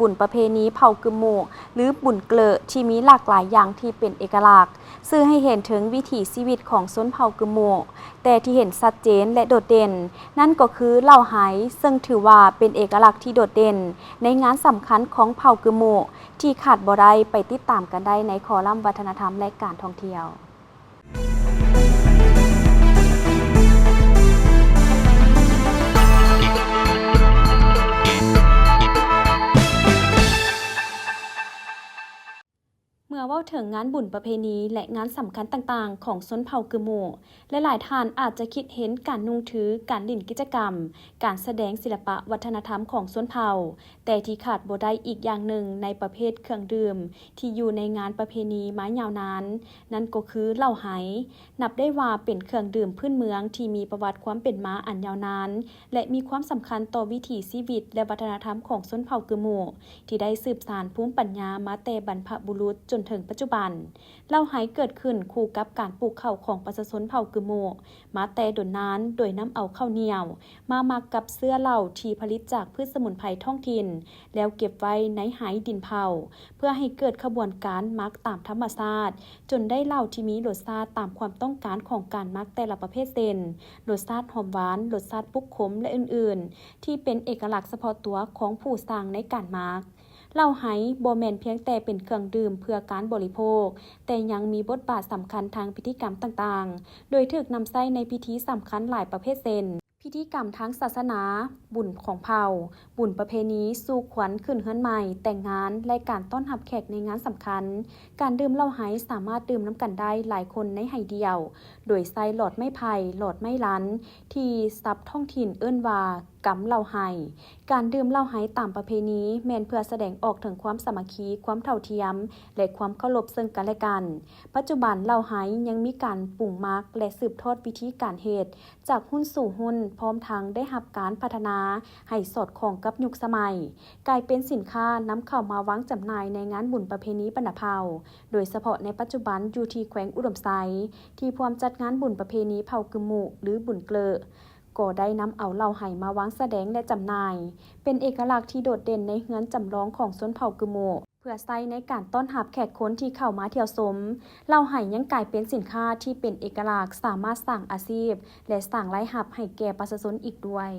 ບຸນປະເພນີເຜົ່າກຶມມຸ ຫຼື ບຸນເກລະ ທີ່ມີຫຼາກຫຼາຍຢ່າງທີ່ເປັນເອກະລັກ, ສື່ໃຫ້ເຫັນເຖິງວິຖີຊີວິດຂອງຊົນເຜົ່າກຶມມຸ, ແຕ່ທີ່ເຫັນຊັດເຈນ ແລະ ໂດດເດັ່ນ ນັ້ນກໍຄືເຫຼົ້າໄຮ, ເຊິ່ງຖືວ່າເປັນເອກະລັກທີ່ໂດດເດັ່ນໃນງານສຳຄັນຂອງເຜົ່າກຶມມຸ ທີ່ຂາດບໍ່ໄດ້. ໄປຕິດຕາມກັນໄດ້ໃນຄໍລັມວັດທະນະທຳ ແລະ ການທ່ອງທ່ຽວ. ເມື່ອເວົ້າເຖິງງານບຸນປະເພນີ ແລະ ງານສຳຄັນຕ່າງໆຂອງຊົນເຜົ່າກຶມມຸ, ຫຼາຍໆທ່ານອາດຈະຄິດເຫັນການນຸ່ງຖື, ການຫຼິ້ນກິດຈະກຳ, ການສະແດງສິລະປະວັດທະນະທຳຂອງຊົນເຜົ່າ, ແຕ່ທີ່ຂາດບໍ່ໄດ້ອີກຢ່າງໜຶ່ງໃນປະເພດເຄື່ອງດື່ມ ທີ່ຢູ່ໃນງານປະເພນີມາຍາວນານ, ນັ້ນກໍຄືເຫຼົ້າໄຮ. ນັບໄດ້ວ່າເປັນເຄື່ອງດື່ມພື້ນເມືອງທີ່ມີປະຫວັດຄວາມເປັນມາອັນຍາວນານ ແລະ ມີຄວາມສຳຄັນຕໍ່ວິຖີຊີວິດ ແລະ ວັດທະນະທຳຂອງຊົນເຜົ່າກຶມມຸ ທີ່ໄດ້ສືບສານພູມປັນຍາມາແຕ່ບັນພະບຸລຸດຈົນເຖິງປັດຈຸບັນ. ເຫຼົ້າໄຮເກີດຂຶ້ນຄູ່ກັບການປູກເຂົ້າຂອງປະຊາຊົນເຜົ່າກຶມມຸມາແຕ່ດົນນານ, ໂດຍນຳເອົາເຂົ້າໜຽວມາໝັກກັບເຊື້ອເຫຼົ້າທີ່ຜະລິດຈາກພືດສະໝຸນໄພທ້ອງຖິ່ນ ແລ້ວເກັບໄວ້ໃນໄຮດິນເຜົາ ເພື່ອໃຫ້ເກີດຂະບວນການໝັກຕາມທຳມະຊາດ, ຈົນໄດ້ເຫຼົ້າທີ່ມີລົດຊາດຕາມຄວາມຕ້ອງການຂອງການໝັກແຕ່ລະປະເພດ ເຊັ່ນ ລົດຊາດຫອມຫວານ, ລົດຊາດປຸກຂົມ ແລະ ອື່ນໆ ທີ່ເປັນເອກະລັກສະເພາະຕົວຂອງຜູ້ຊ່າງໃນການໝັກ. ເຫຼົ້າໄຮບໍ່ແມ່ນພຽງແຕ່ເປັນເຄື່ອງດື່ມເພື່ອການບໍລິໂພກ, ແຕ່ຍັງມີບົດບາດສຳຄັນທາງພິທີກຳຕ່າງໆ, ໂດຍຖືກນຳໃຊ້ໃນພິທີສຳຄັນຫຼາຍປະເພດ ເຊັ່ນ ພິທີກຳທາງສາສະໜາ, ບຸນຂອງເຜົ່າ, ບຸນປະເພນີສູ່ຂວັນຂຶ້ນເຮືອນໃໝ່, ແຕ່ງງານ ແລະ ການຕ້ອນຮັບແຂກໃນງານສຳຄັນ. ການດື່ມເຫຼົ້າໄຮສາມາດດື່ມນຳກັນໄດ້ຫຼາຍຄົນໃນໄຮດຽວ, ໂດຍໃຊ້ຫຼອດໄມ້ໄຜ່, ຫຼອດໄມ້ລັນ ທີ່ສັບທ້ອງຖິ່ນເອີ້ນວ່າ ກຳເຫຼົ້າໄຮ. ການດື່ມເຫຼົ້າໄຮຕາມປະເພນີແມ່ນເພື່ອສະແດງອອກເຖິງຄວາມສາມັກຄີ, ຄວາມເທົ່າທຽມ ແລະ ຄວາມເຄົາລົບເຊິ່ງກັນແລະກັນ. ປັດຈຸບັນເຫຼົ້າໄຮຍັງມີການປຸງໝັກ ແລະ ສືບທອດວິທີການເຮັດ ຈາກຮຸ່ນສູ່ຮຸ່ນ, ພ້ອມທັງໄດ້ຮັບການພັດທະນາໃຫ້ສອດຄ່ອງກັບຍຸກສະໄໝ, ກາຍເປັນສິນຄ້ານຳເຂົ້າມາວາງຈຳໜ່າຍໃນງານບຸນປະເພນີບັນດາເຜົ່າ, ໂດຍສະເພາະໃນປັດຈຸບັນຢູ່ທີ່ແຂວງອຸດົມໄຊ ທີ່ພວມຈັດງານບຸນປະເພນີເຜົ່າກຶມມຸ ຫຼື ບຸນເກລະ ກໍໄດ້ນຳເອົາເຫຼົ້າໄຮມາວາງສະແດງ ແລະ ຈຳໜ່າຍ, ເປັນເອກະລັກທີ່ໂດດເດັ່ນໃນເຮືອນຈຳລອງຂອງຊົນເຜົ່າກຶມມຸ ເພື່ອໃຊ້ໃນການຕ້ອນຮັບແຂກຄົນທີ່ເຂົ້າມາທ່ຽວຊົມ. ເຫຼົ້າໄຮຍັງກາຍເປັນສິນຄ້າທີ່ເປັນເອກະລັກ, ສາມາດສ້າງອາຊີບ ແລະ ສ້າງລາຍຮັບໃຫ້ແກ່ປະຊາຊົນອີກດ້ວຍ.